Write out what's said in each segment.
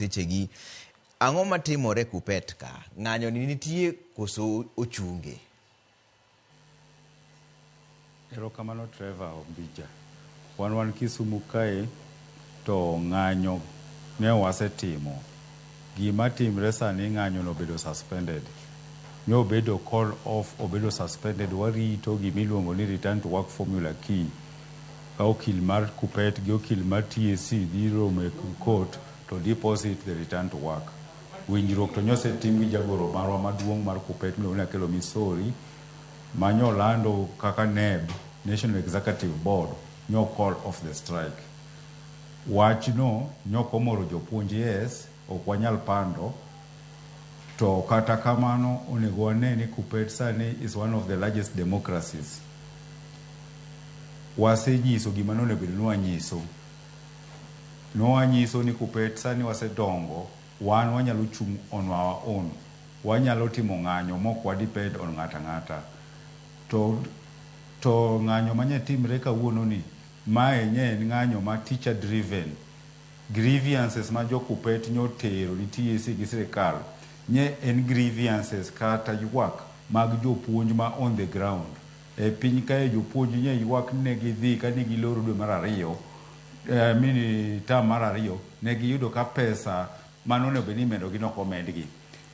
Sechegi, ang'o matimore Kuppet ka? Ng'anyo ni nitie koso ochunge? Erokamano Trevor Ombija. Wan wan Kisumu kae to ng'anyo ne wasetimo. Gima timre sani ng'anyo no obedo suspended. Ne obedo call off, obedo suspended. Warito gima iluongo ni return to work formula kiny. Ka okil mar Kuppet gi okil mar TSC dhi romo e court to deposit the return to work. Winjruok to nyosetim gi jagoro marwa maduong' mar Kuppet miluongo ni Akello Misori ma nyolando kaka NEB, National Executive Board, nyo call off the strike. Wachno nyok omoro jopuonj yes, ok wanyal pando, to kata kamano onego wane ni Kuppet sani is one of the largest democracies. Wasenyiso gima nonego bed ni wanyiso. Nwanyiso ni Kuppet sani wasedongo, wan wanyalo chung' on our own. Wanyalo timo ng'anyo mok wa depend on ng'ato ang'ata. To ng'anyo manye timre kawuono ni, mae nye en ng'anyo ma teacher driven. Grievances ma jo Kuppet nyotero ni TSC gi sirikal nye en grievances kata ywak mag jopuonj ma on the ground. E piny kae jopuonj nye ywak ni ne gidhi kane giloro dwe mar ariyo, mini term mar ariyo, ne giyudo ka pesa mane onego bed ni imedogi ne ok omedgi.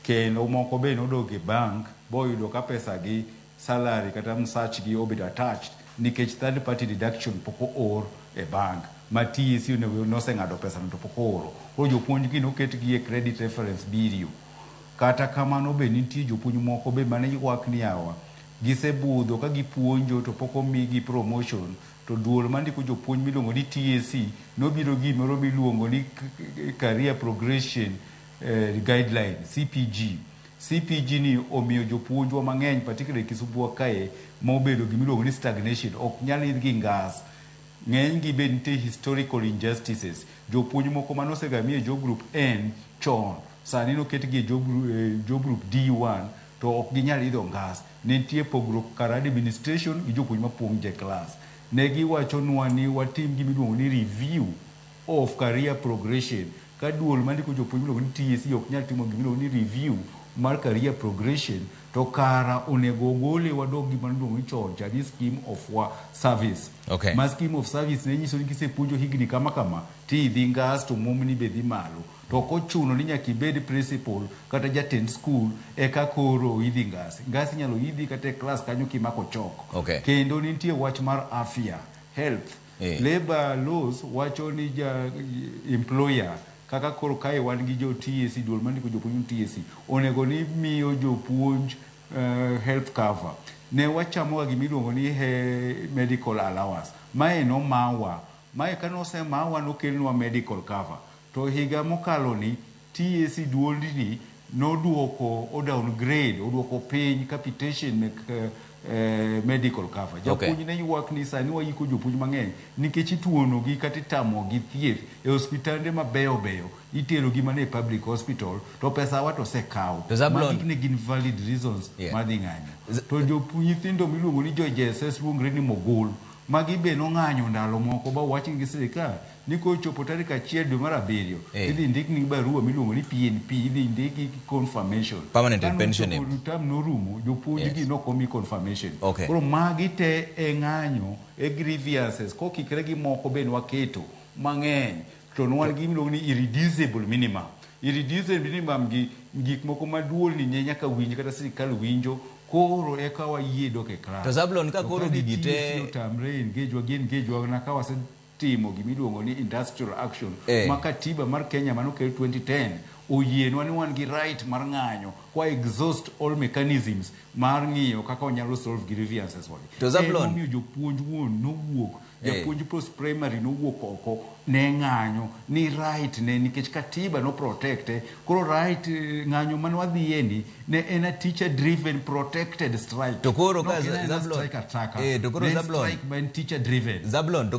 Kendo moko be nodok e bank boyudo ka pesa gi salary kata msachgi obedo attached nikech third party deduction pok oor e bank ma TSC onego noseng'ado pesa no to pok ooro. Koro jopuonj gi noket gi e credit reference bureau. Kata kamano be nitie jopuonj moko be mane ywak ni yawa gisebudho ka gipuonjo to pok omigi promotion to duol mandiko jopuonj miluongo ni TSC nobiro gi gimoro miluongo ni career progression guideline CPG. CPG ni omiyo jopuonjwa mang'eny particularly Kisumu kae mobedo gimiluongo ni stagnation ok nyal idh gi ngas. Ng'eny gi be nitie historical injustices. Jopuonj moko manosega mi e job group N chon sani noketgi e job group D1 to ok ginyal idho ngas. Ne nitie pogruok kar administration gi jopuonj mapuonjo e klas. Ne giwachonwa ni watim gimiluongo ni review of career progression. Ka duol mandiko jopuonj miluongo ni TSC ok nyal timo gimiluongo ni review mar career progression to kara onego ogole wadog gima niluongo ni chon cha ni scheme of service. Ma scheme of service ne nyiso ni kisepuonjo higni kama kama tidhi ngas to omwomni be dhi malo. To ok ochuno ni nyaka ibed principal kata jatend skul eka koro idhi ngas. Ngas inyalo idhi kata e klas kanyo kimako chok. Kendo nitie wach mar afya, health. Labor laws wacho ni ja employer kaka koro kae wan gi jo TSC, duol mandiko jopuonj TSC, onego ni miyo jopuonj health cover. Ne wachamoga gimiluongo ni medical allowance. Mae nomawa. Mae kanosemawa nokelnwa medical cover. To higa mokalo ni TSC duolni noduoko o downgrade, oduoko piny capitation mek medical cover. Japuonj ne ywak ni sani waiko jopuonj mang'eny nikech ituonogi kata itamogi thieth e osiptande mabeyo beyo, iterogi mana e public hospital to pesa wa to osekaw. To Zablon, Magi ne gin valid reasons mar dhi ng'anyo. To jopuonj nyithindo miluongo ni jo JSS luongre ni mogul. Magi be nong'anyo ndalo moko ba owach gi sirikal ni kochopo tarik 1 dwe mar 7 idhi ndikni barua miluongo ni PNP, idhi ndiki confirmation. Permanent and pensionable. Term norumo, jopuonj gi nok omi confirmation. Koro magi te e ng'anyo, e grievances, kokikre gi moko be nwaketo mang'eny. To nwan gi miluongo ni irreducible minimum. Irreducible minimum gi gik moko ma duol ni nye nyaka winj kata sirikal winjo koro eka wayie dok e klas. To Zablon ka koro gigi te otamre engage wa gi engage wa na ka wasetimo gimiluongo ni industrial action ma katiba mar Kenya manokel 2010 oyienwa ni wan gi right mar ng'anyo kwa exhaust all mechanisms mar ng'iyo kaka wanyalo solve grievances wagi. To Zablon, Emomiyo jopuonj wuon nowuok, japuonj post primary nowuok oko ne ng'anyo ni right ne nikech katiba no protect koro right ng'anyo mane wadhiye ni ne en a teacher driven protected strike. To koro ka Zablon, strike ataka. To koro Zablon, strike ma en teacher driven. Zablon, to